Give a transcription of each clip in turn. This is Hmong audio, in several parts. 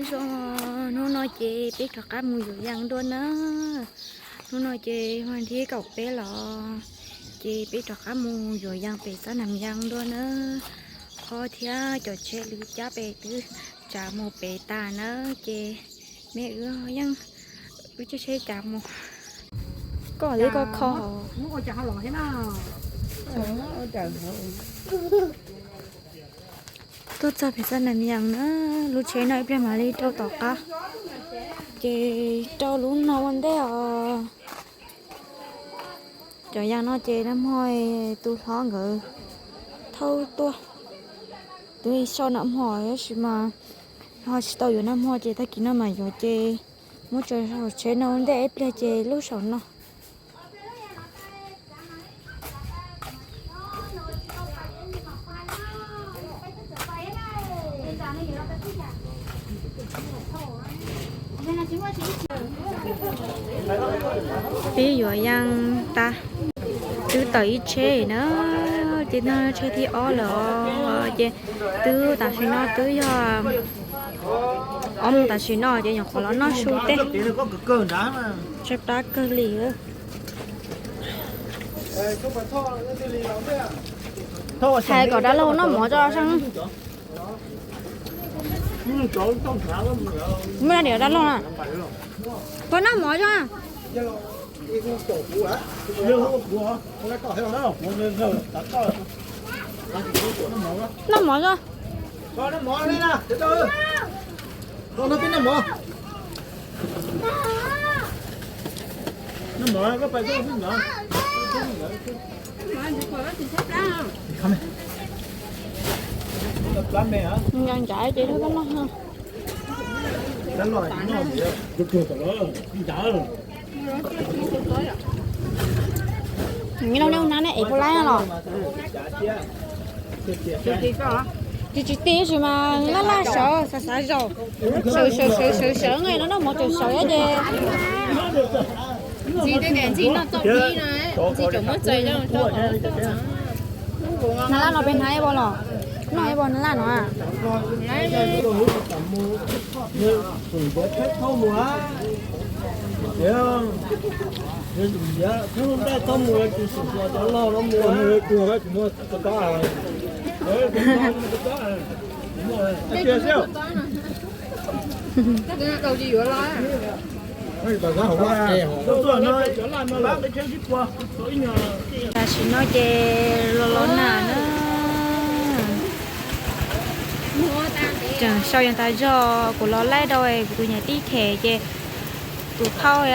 Hnub no ces peb rov qab mus yuav yas dua na. Hnub no ces hnub thib kaum peb los, ces peb rov qab mus yuav yas pem Xab Nam Yas dua na. Qhov thiab cov tsheb lwm cab pem twb tsav mus pem tas na, ces me wb yeej wb caij tsheb cav mus. Koj li koj kho. Tuaj txog pem Xab Nam Yas na, lub tsheb no ib pliag mam li rau tom qab, ces rau lub no ua ntej os. Cov yas no ces nag hmo tus hlob nkawd thauj tuaj, twb sau nag hmo tab sis mas ho tsis tau yuav nag hmo ces tag kis no mam yuav ces muab tso saum tsheb no ua ntej ib pliag ces lub saum no. Peb yuav yas tas, twb tawm ib tsheb na, ces no tsheb thib ob lawm os, ces twb tam sim no twb yog ob moos tam sim no ces nyuam qhuav los noj su teb. Tshaib plab kawg li. Hais kom dab laug noj mov tso. Muaj dab laug na, puas noj mov tso. Noj mov tso. Ncav ncav ces koj noj. Nws los nej ua nab ne es puas laib los? Tsis tsis tij tsis mas laj laj sawv xav xav zaum, sawv sawv sawv sawv sawv nqe no noj mov tseem sawv ces. Nag laj no peb hnav ib bo los? Noj ib bo nag laj no. Tam sim no ces los los nag na. Tseem sau yas tas zog, kuv los laij rau kuv tus niam tij them ces tus phauj,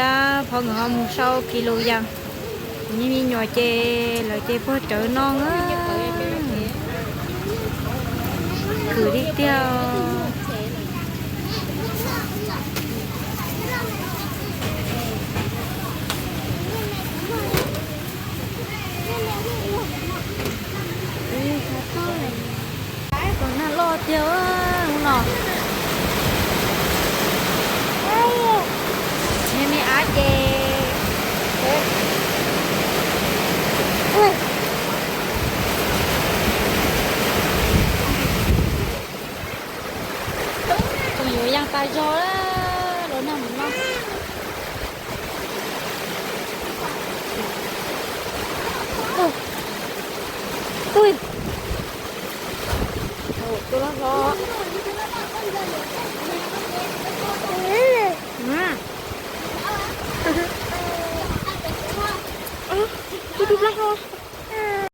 phauj nkawd ho mus sau kis lus yas. Kuv niag me nyuam ces lawv ces puag rawv no na. Khwv tiag tiag. Tus nag loj tiag hnub no. Niag me ab ces tseem yuav yas tas zog los nag mus no. Tus loj hlob. Tus tus plab hlob.